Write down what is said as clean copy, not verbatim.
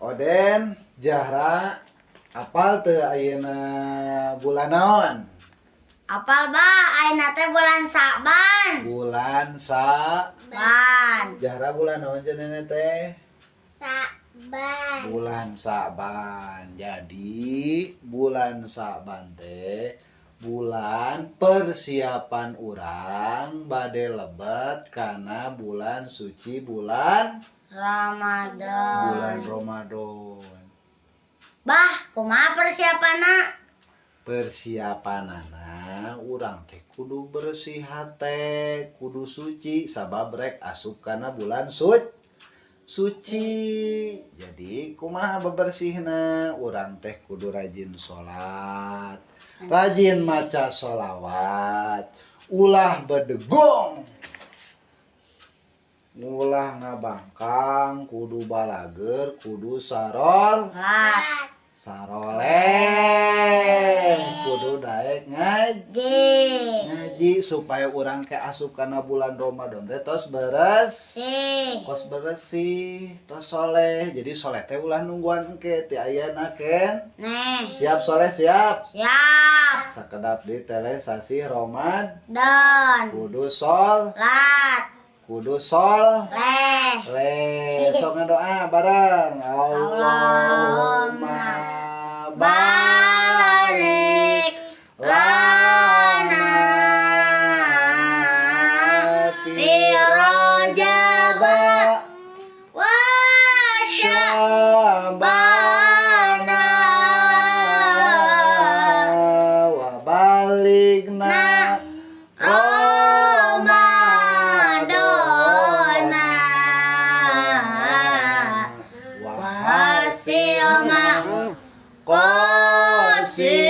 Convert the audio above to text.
Oden, Jahra, apal teu ayeuna bulan naon? Apal, Bah, ayeuna teh bulan Sa'ban. Bulan Sa Ban. Jahra, bulan naon cenah teh? Sa'ban. Bulan Sa'ban. Jadi bulan Sa'ban teh bulan persiapan urang bade lebet karena bulan suci, bulan Ramadan. Bulan Ramadan. Bah, kumaha persiapanna? Persiapanana urang teh kudu bersih hate, kudu suci, sabab rek asup kana bulan suci. Jadi kumaha bebersihna? Urang teh kudu rajin salat, rajin maca sholawat, ulah bedegong, ulah ngabangkang, kudu balager, kudu saror Lat. saroleh, kudu daek ngaji Ji. Ngaji supaya urang ke asup kana bulan Ramadan teh tos beres Si. Kos beresih, tos soleh. Jadi soleh teh ulah nungguan engke, ti ayeuna ken. Nih. Siap soleh, siap? Siap. Sakedap di tele sasih Romad Don. Kudu sol Lat. Kudu sol Leh. Le sok ngadoa bareng. Allahumma barik lana fi Rajab wa Sya'bana wa balighna Ramadana wa wa hasil qasidana.